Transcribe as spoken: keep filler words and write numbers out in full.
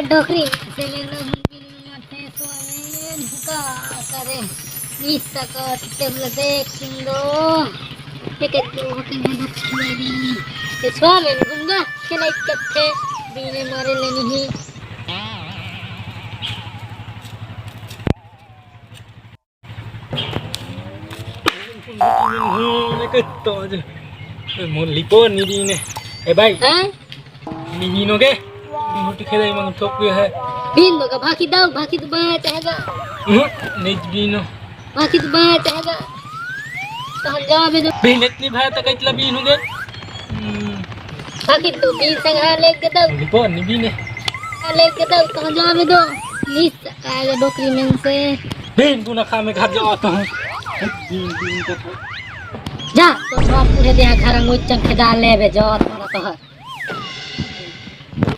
डोकरी से लेना भी नहीं माथे सोने का करे। मिस तक टेबल देख सिंदो। एक एक दो के में दुख मेरी। ये छुआ में घूमगा के नहीं कथे। बीने मारे लेनी ही। मोर लिपो निदीने। ए भाई। हाँ? निदीनो के? रोटी खेले मन थोक है। बीन दो का भाकी दाव, भाकी तो बाय चाहेगा। हम्म, नहीं बीनो। भाकी तो बाय चाहेगा। तो हम जावे दो। बीन इतनी भाई तक इतला बीन हो गए। हम्म। भाकी तो बीन संग हाँ लेके दो। लिपो निदीने। हाँ लेके दो, तो हम जावे दो। नीस आएगा डोकरी में से। बीन तू ना खा मैं घर जावा तो हूँ। बीन बीन तो। जा, तो बाप पूरे दे घर में चंखे डाल ले बे, जा तो ना तो है।